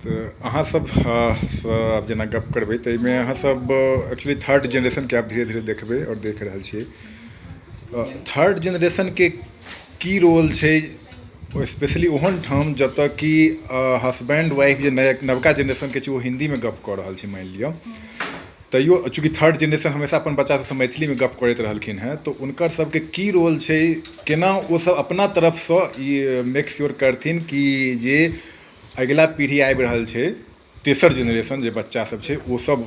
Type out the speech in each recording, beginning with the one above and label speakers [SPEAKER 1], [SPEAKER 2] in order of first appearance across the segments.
[SPEAKER 1] तऽ अहाँसभ सँ आब जेना गप करबै तऽ एहिमे अहाँसभ एक्चुअली थर्ड जेनरेशनके आब धीरे धीरे देखबै आओर देख रहल छियै। थर्ड जेनरेशनके की रोल छै, स्पेशली ओहन ठाम जतऽ कि हसबैंड वाइफ जे नया नवका जेनरेशनके छै ओ हिन्दीमे गप कऽ रहल छै मानि लिअ, तैयो चूँकि थर्ड जेनरेशन हमेशा अपन बच्चा सबसँ मैथिलीमे गप करैत रहलखिन हेँ, तऽ हुनकर सबके की रोल छै, केना ओ सब अपना तरफसँ ई मेक श्योर करथिन कि जे अगिला पीढ़ी आबि रहल छै, तेसर जेनरेशन जे बच्चा सब छै ओ सब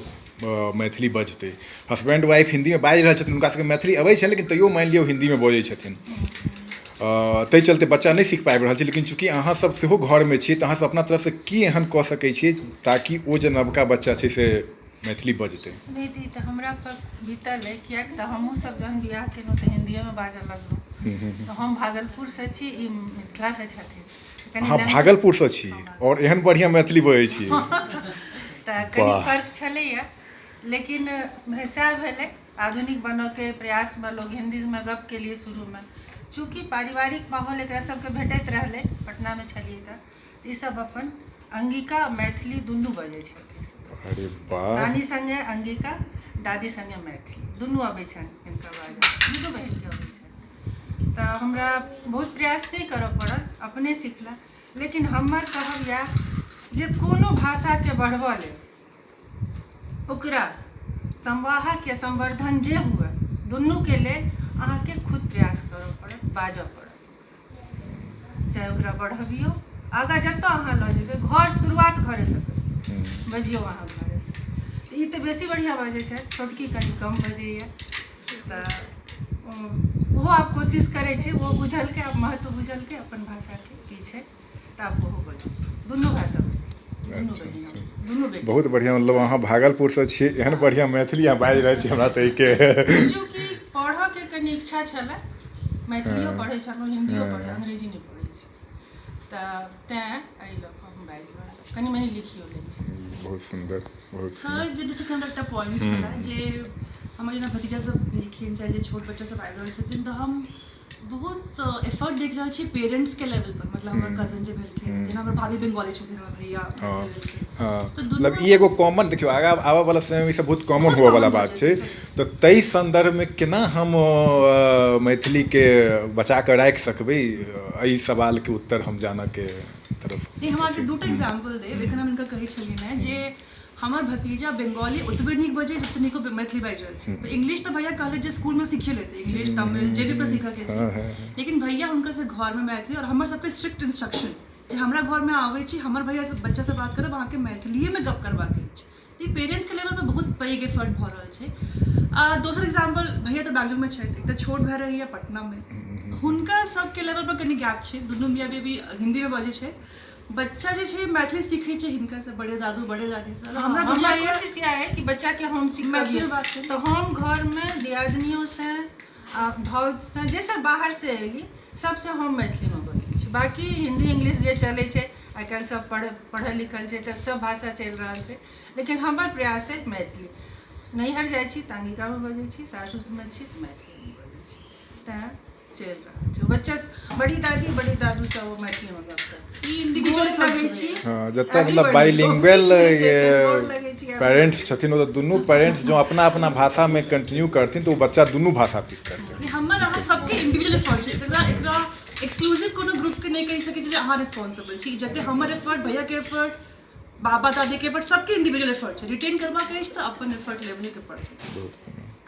[SPEAKER 1] मैथिली बजतै? हसबैंड वाइफ हिन्दीमे बाजि रहल छथिन, हुनका सबके मैथिली अबै छनि, लेकिन तैयो मानि लिअ हिन्दीमे बजै छथिन, ताहि चलते बच्चा नहि सीख पाबि रहल छै। लेकिन चूँकि अहाँ सब सेहो घरमे छी, तऽ अहाँ सब अपना तरफसँ की एहन कऽ सकै छियै ताकि ओ जे नवका बच्चा छै से मैथिली बजतै?
[SPEAKER 2] नहि दी, तऽ हमरा पर बीतल अइ, किएक तऽ हमहूँ सब जहन बियाह केलहुँ तऽ हिन्दीएमे बाजऽ लगलहुँ। तऽ हम भागलपुरसँ छी, ई मिथिलासँ छथिन।
[SPEAKER 1] अहाँ भागलपुरसँ छी आओर एहन बढ़िआँ मैथिली बजै छी?
[SPEAKER 2] तऽ कनि फर्क छलैए, लेकिन सएह भेलै, आधुनिक बनऽके प्रयासमे लोक हिन्दीमे गप केलियै शुरूमे। चूँकि पारिवारिक माहौल एकरा सबके भेटैत रहलै, पटनामे छलियै, तऽ ईसब अपन अंगिका मैथिली दुनू बजै छथि।
[SPEAKER 1] अरे वाह!
[SPEAKER 2] नानी सङ्गे अंगिका, दादी सङ्गे मैथिली, दुनू अबै छनि हिनका बाजऽ, दुनू बहिनके अबै छनि। तऽ हमरा बहुत प्रयास नहि करऽ पड़ल, अपने सिखलक। लेकिन हमर कहब इएह जे कोनो भाषाके बढ़बऽ लेल ओकरा संवाहक या संवर्धन जे हुए, दुनूके लेल अहाँके खुद प्रयास करऽ पड़त, बाजऽ पड़त, चाहे ओकरा बढ़बियौ आगाँ जतऽ अहाँ लऽ जेबै। घर शुरुआत घरेसँ करू, बजियौ अहाँ घरेसँ। तऽ ई तऽ बेसी बढ़िआँ बाजै छथि, छोटकी कनि कम बजैए, तऽ ओहो आब कोशिश करै छै। ओहो बुझलकै आब, महत्व बुझलकै अपन भाषाके की छै, तऽ आब ओहो बजै, दुनू भाषा बजै, दुनू बहिन, दुनू बेटी।
[SPEAKER 1] बहुत बढ़िआँ। मतलब अहाँ भागलपुरसँ छियै, एहन बढ़िआँ मैथिली अहाँ बाजि रहल छी, हमरा तऽ एहिके
[SPEAKER 2] चूँकि पढ़ऽके कनि इच्छा छलए, मैथिलियो पढ़ै छलहुँ, हिन्दियो पढ़ै, अंग्रेजी नहि पढ़ै छी, तऽ तैँ एहि लऽ कऽ हम बाजि रहल, कनि मनि लिखियो लै छी।
[SPEAKER 1] बहुत सुन्दर, बहुत सुन्दर।
[SPEAKER 3] थर्ड जेनरेशन हमरा एकटा पॉइंट छलै जे हमर जेना भतीजा सब भेलखिन, चाहे जे छोट बच्चा सब आबि रहल छथिन, तऽ हम बहुत एफर्ट देख रहल छी पेरेंट्स के लेवल पर। मतलब हमर कजन जे भेलखिन, जेना हमर भाभी बंगाली छथिन, हमर भैया भेलखिन,
[SPEAKER 1] तऽ मतलब ई एगो कॉमन देखियौ, आगाँ आबऽ वाला समय मे ई सब बहुत कॉमन हुअ वाला बात छै। तऽ ताहि सन्दर्भमे केना हम मैथिलीके बचा कऽ राखि सकबै, एहि सवालके उत्तर हम जानऽके तरफ।
[SPEAKER 3] नहि, हम अहाँके दूटा एग्जाम्पल देब। एखन हम हिनका कहै छलियनि हेँ जे हमर भतीजा बंगाली ओतबे नीक बजै जते नीक ओ मैथिली बाजि रहल छै। तऽ इंग्लिश तऽ भैया कहलथि जे स्कूलमे सीखे लेतै, इंग्लिश, तमिल, जे भी ओकरा सीखऽके छै, लेकिन भैया हुनकासँ घरमे मैथिली, आओर हमर सबके स्ट्रिक्ट इंस्ट्रक्शन जे हमरा घरमे आबै छी, हमर भैया सब बच्चासँ बात करब, अहाँके मैथिलीएमे गप करबाक अछि। तऽ ई पेरेंट्सके लेवलपर बहुत पैघ एफर्ट भऽ रहल छै। आ दोसर एग्जाम्पल, भैया तऽ बैंगलोरमे छथि, एकटा छोट भाय रहैए पटनामे, हुनका सबके लेवलपर कनि गैप छै। दुनू मियाँ बीबी हिन्दीमे बजै छै, बच्चा जे छै मैथिली सीखै छै हिनकासँ, बड़े दादू बड़े दादीसँ।
[SPEAKER 2] हमरा बुझाइए कोशिश इएह है कि बच्चाके हम सिखबियै बात। तऽ हम घरमे दियादनियोसँ आ भाउजसँ, जे सब बाहरसँ अयली, सबसँ हम मैथिलीमे बजै छी। बाँकी हिन्दी इंग्लिश जे चलै छै आइ काल्हि, सब पढ़ल लिखल छै तऽ सब भाषा चलि रहल छै, लेकिन हमर प्रयास अछि मैथिली। नैहर जाइ छी तऽ अंगिकामे बजै छी, सासुरमे छी तऽ मैथिलीमे बजै छी, तैँ चलि रहल छै। बच्चा बड़ी दादी बड़ी दादू सब ओ मैथिलीमे गप
[SPEAKER 3] करै। ई इंडिविजुअल
[SPEAKER 2] गोर लगै छी।
[SPEAKER 1] हँ, जतऽ मतलब बाइलिंगुअल पेरेंट्स छथिन, ओतऽ दुनू पेरेंट्स जँ अपना अपना भाषामे कंटिन्यू करथिन तऽ ओ बच्चा दुनू भाषा पिक करतै।
[SPEAKER 3] हमर अहाँ सबके इंडिविजुअल एफर्ट छै। एकरा एकरा एक्सक्लूसिव कोनो ग्रुपके नहि कहि सकै छी जे अहाँ रिस्पॉन्सिबल छी। जते हमर एफर्ट, भैयाके एफर्ट, बाबा दादीके एफर्ट, सबके इंडिविजुअल एफर्ट छै। रिटेन करबाक अछि तऽ अपन एफर्ट लेबहेके पड़तै।
[SPEAKER 1] बहुत सुन्दर।